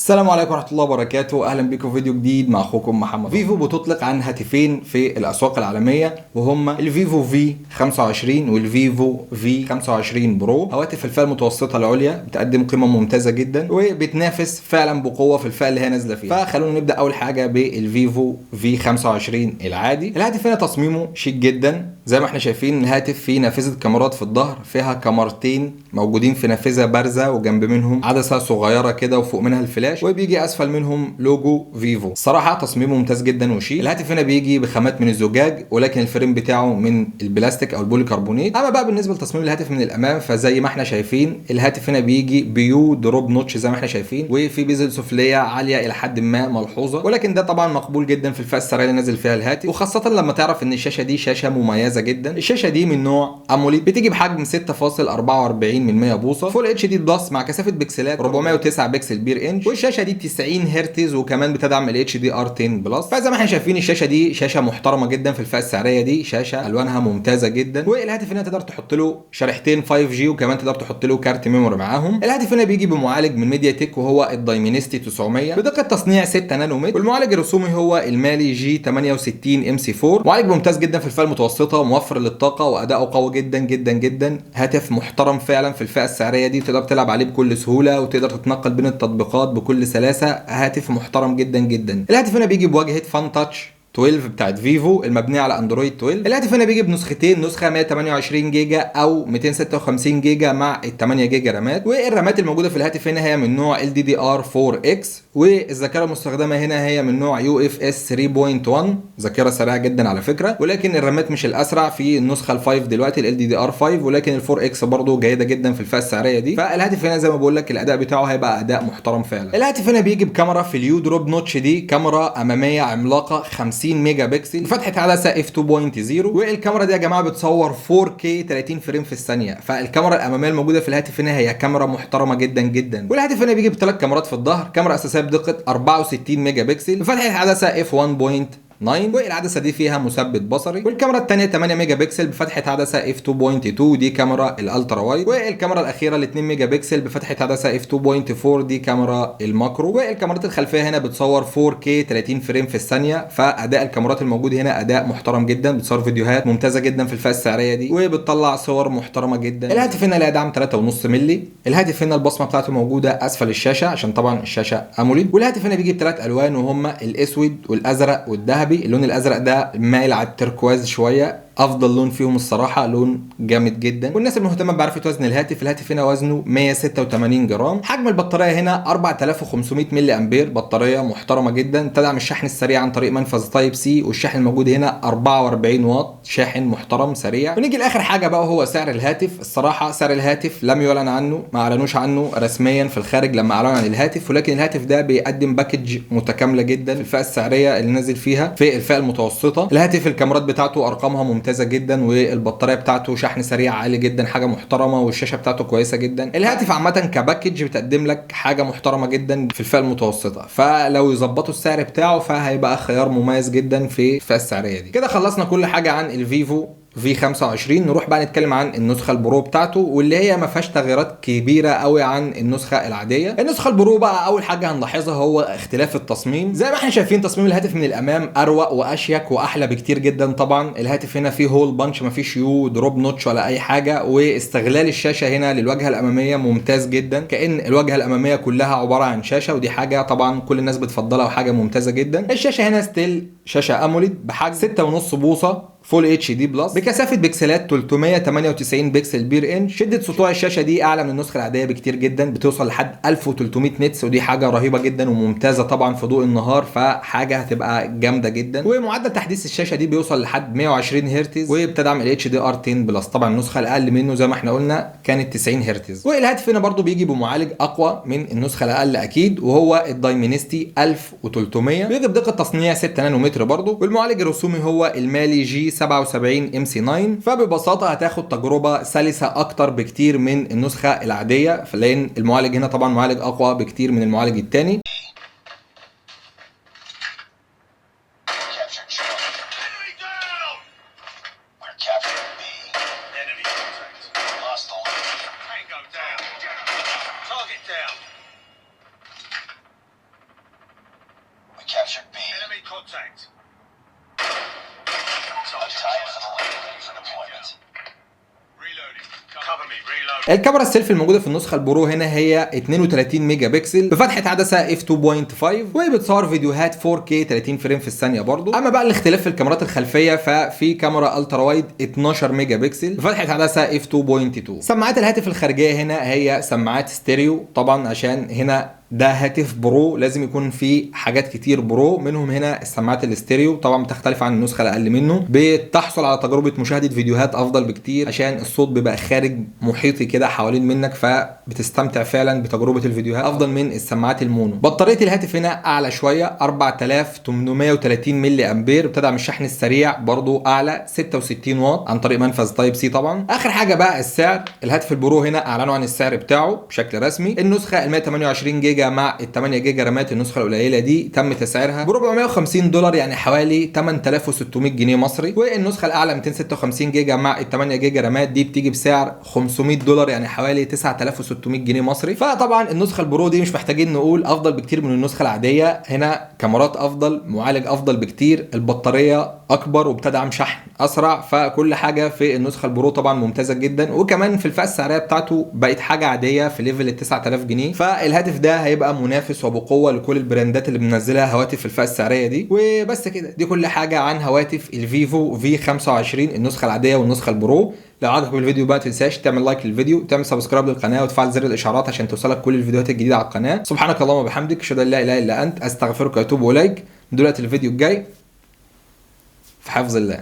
السلام عليكم ورحمة الله وبركاته، اهلا بكم في فيديو جديد مع اخوكم محمد. فيفو بتطلق عن هاتفين في الاسواق العالمية، وهما الفيفو في 25 والفيفو في 25 برو. هواتف الفئة المتوسطة العليا بتقدم قيمة ممتازة جدا وبتنافس فعلا بقوة في الفئة اللي هي نازله فيها. فخلونا نبدا اول حاجة بالفيفو في 25 العادي. الهاتف هنا تصميمه شيك جدا، زي ما احنا شايفين الهاتف فيه نافذة كاميرات في الظهر، فيها كاميرتين موجودين في نافذة بارزة وجنب منهم عدسة صغيرة كده وفوق منها الفلاش، وبيجي اسفل منهم لوجو فيفو. الصراحة تصميمه ممتاز جدا وشيك. الهاتف هنا بيجي بخامات من الزجاج، ولكن ال frame بتاعه من البلاستيك او البوليكربونيت. اما بقى بالنسبة لتصميم الهاتف من الامام، فزي ما احنا شايفين الهاتف هنا بيجي ب U drop notch زي ما احنا شايفين، وفي bezel سفليه عالية الى حد ما ملحوظة، ولكن ده طبعا مقبول جدا في الفئة السعرية اللي نازل فيها الهاتف، وخاصة لما تعرف ان الشاشة دي شاشة مميزة جدا. الشاشة دي من نوع AMOLED، بتيجي بحجم 6.44 من 100 بوصه، Full HD Plus، مع كثافة بكسلات 409 pixel per inch، والشاشه دي 90 هرتز، وكمان بتدعم ال HDR 10 Plus. فزي ما احنا شايفين الشاشة دي شاشة محترمه جدا في الفئة السعرية دي، شاشة الوانها ممتازة جدا. والهاتف هنا تقدر تحط له شريحتين 5G، وكمان تقدر تحط له كارت memory معاهم. الهاتف هنا بيجي بمعالج من ميديا تك، وهو ال Dimensity 900 بدقة تصنيع 6 نانومتر، والمعالج الرسومي هو ال Mali G 68 MC 4. معالج ممتاز جدا في الفئة المتوسطة، موفر للطاقة واداؤه قوي جدا جدا جدا. هاتف محترم فعلا في الفئة السعرية دي، تقدر تلعب عليه بكل سهولة وتقدر تتنقل بين التطبيقات بكل سلاسة. هاتف محترم جدا جدا. الهاتف هنا بيجي بواجهه Funtouch 12 بتاعت فيفو المبنية على اندرويد 12. الهاتف هنا بيجي بنسختين، نسخه 128 جيجا او 256 جيجا مع ال 8 جيجا رامات. والرامات الموجودة في الهاتف هنا هي من نوع LDDR 4 X، والذاكرة المستخدمة هنا هي من نوع UFS 3.1، ذاكره سريعة جدا على فكرة، ولكن الرامات مش الاسرع في النسخة ال 5 دلوقتي LDDR 5، ولكن ال 4 X برضه جيدة جدا في الفئة السعرية دي. فالهاتف هنا زي ما بقول لك الاداء بتاعه هيبقى اداء محترم فعلا. الهاتف هنا بيجي بكاميرا في ال U drop notch دي، كاميرا امامية عملاقة 50 ميجا بكسل بفتحه عدسة F 2.0، والكاميرا دي يا جماعة بتصور 4K 30 frame في الثانية. فالكاميرا الامامية الموجودة في الهاتف هنا هي كاميرا محترمه جدا جدا. والهاتف هنا بيجي بثلاث كاميرات في الظهر، كاميرا اساسية بدقة 64 ميجا بكسل بفتحه عدسة F 1.9، والعدسه دي فيها مثبت بصري. والكاميرا الثانية 8 ميجا بكسل بفتحه عدسة F 2.2، دي كاميرا ال ultra wide. والكاميرا الاخيرة ال 2 ميجا بكسل بفتحه عدسة F 2.4، دي كاميرا ال macro. والكاميرات الخلفية هنا بتصور 4K 30 frame في الثانية. فاداء الكاميرات الموجود هنا اداء محترم جدا، بتصور فيديوهات ممتازة جدا في الفئة السعرية دي، وبتطلع صور محترمه جدا. الهاتف هنا لا يدعم 3.5 مللي. الهاتف هنا البصمة بتاعته موجودة اسفل الشاشة عشان طبعا الشاشة AMOLED. والهاتف هنا بيجي بثلاث الوان، وهم الاسود والازرق والذهبي. اللون الازرق ده مايل على التركواز شوية، افضل لون فيهم الصراحة، لون جامد جدا. والناس المهتمة بمعرفة وزن الهاتف، الهاتف هنا وزنه 186 جرام. حجم البطارية هنا 4500 ملي امبير، بطارية محترمه جدا، تدعم الشحن السريع عن طريق منفذ Type C، والشحن الموجود هنا 44 واط، شاحن محترم سريع. ونيجي لاخر حاجة بقى وهو سعر الهاتف. الصراحة سعر الهاتف لم يعلن عنه، ما اعلنوش عنه رسميا في الخارج لما اعلنوا عن الهاتف، ولكن الهاتف ده بيقدم package متكاملة جدا في الفئة السعرية اللي نازل فيها في الفئة المتوسطة. الهاتف الكاميرات بتاعته ارقامها ممتازة جدا، والبطاريه بتاعته شحن سريع عالي جدا، حاجة محترمه، والشاشه بتاعته كويسة جدا. الهاتف عامة ك package بتقدم لك حاجة محترمه جدا في الفئة المتوسطة، فلو يظبطوا السعر بتاعه فهيبقى خيار مميز جدا في الفئة السعرية دي. كده خلصنا كل حاجة عن الفيفو في 25. نروح بقى نتكلم عن النسخة ال Pro بتاعته، واللي هي ما فيهاش تغييرات كبيرة قوي عن النسخة العادية. النسخة ال Pro بقى اول حاجة هنلاحظها هو اختلاف التصميم. زي ما احنا شايفين تصميم الهاتف من الامام اروق واشيك واحلى بكتير جدا. طبعا الهاتف هنا فيه hole punch، ما فيش U drop notch ولا اي حاجة، واستغلال الشاشة هنا للواجهة الامامية ممتاز جدا، كأن الواجهة الامامية كلها عبارة عن شاشة، ودي حاجة طبعا كل الناس بتفضلها وحاجه ممتازة جدا. الشاشة هنا still شاشة AMOLED بحجم 6.5 بوصه Full HD Plus بكثافة بكسلات 398 pixel per inch. شده سطوع الشاشة دي اعلى من النسخة العادية بكتير جدا، بتوصل لحد 1300 nits، ودي حاجة رهيبة جدا وممتازة طبعا في ضوء النهار، فحاجه هتبقى جامدة جدا. ومعدل تحديث الشاشة دي بيوصل لحد 120 هرتز، وبتدعم ال HDR 10 Plus. طبعا النسخة الاقل منه زي ما احنا قلنا كانت 90 هرتز. والهاتف هنا برضو بيجي بمعالج اقوى من النسخة الاقل اكيد، وهو ال Dimensity 1300، بيجي بدقة تصنيع 6 نانومتر برضو، والمعالج الرسومي هو ال Mali G 77 MC 9. فببساطه هتاخد تجربه سلسه اكتر بكتير من النسخة العادية، لان المعالج هنا طبعا معالج اقوى بكتير من المعالج الثاني. Capture Charlie. Enemy down! We're capturing B. Enemy contact. Lost the lead. Tango down. Target down. Contact. Tied for the lead. Ready for deployment. Reloading. Cover me. Reload. الكاميرا السيلفي الموجودة في النسخة ال Pro هنا هي 32 ميجا بكسل بفتحه عدسة f 2.5، وبتصور فيديوهات 4K 30 frame في الثانية برضو. اما بقى الاختلاف في الكاميرات الخلفية، ففي كاميرا ultra wide 12 ميجا بكسل بفتحه عدسة f 2.2. سماعات الهاتف الخارجية هنا هي سماعات ستيريو، طبعا عشان هنا ده هاتف Pro لازم يكون فيه حاجات كتير Pro، منهم هنا السماعات الاستيريو. طبعا بتختلف عن النسخة الاقل منه، بتحصل على تجربه مشاهده فيديوهات افضل بكتير عشان الصوت بيبقى خارج محيطي كده حوالين منك، فبتستمتع فعلا بتجربه الفيديوهات افضل من السماعات ال mono. بطارية الهاتف هنا اعلى شويه، 4830 ملي امبير، بتدعم الشحن السريع برضو اعلى 66 واط عن طريق منفذ Type C. طبعا اخر حاجة بقى السعر، الهاتف ال Pro هنا اعلنوا عن السعر بتاعه بشكل رسمي. النسخة ال 128 جيجا مع ال 8 جيجا رامات، النسخة القليلة دي تم تسعيرها ب $450، يعني حوالي 8600 جنيه مصري. والنسخة الاعلى 256 جيجا مع ال 8 جيجا رامات دي بتيجي بسعر $500، يعني حوالي 9600 جنيه مصري. فطبعا النسخة ال Pro دي مش محتاجين نقول افضل بكتير من النسخة العادية، هنا كاميرات افضل، معالج افضل بكتير، البطارية اكبر وبتدعم شحن اسرع، فكل حاجة في النسخة ال Pro طبعا ممتازة جدا. وكمان في الفئة السعرية بتاعته بقت حاجة عادية في level ال 9000 جنيه، فالهاتف ده هيبقى منافس وبقوة لكل البراندات اللي منزلها هواتف في الفئة السعرية دي. وبس كده، دي كل حاجة عن هواتف الفيفو V 25 النسخة العادية والنسخة ال Pro. لو عجبك الفيديو بقى تنساش تعمل like للفيديو، تعمل subscribe للقناة، وتفعل زر الاشعارات عشان توصلك كل الفيديوهات الجديدة على القناة. سبحانك اللهم وبحمدك، اشهد ان لا اله الا انت، استغفرك واتوب اليك. دلوقتي الفيديو الجاي في حفظ الله.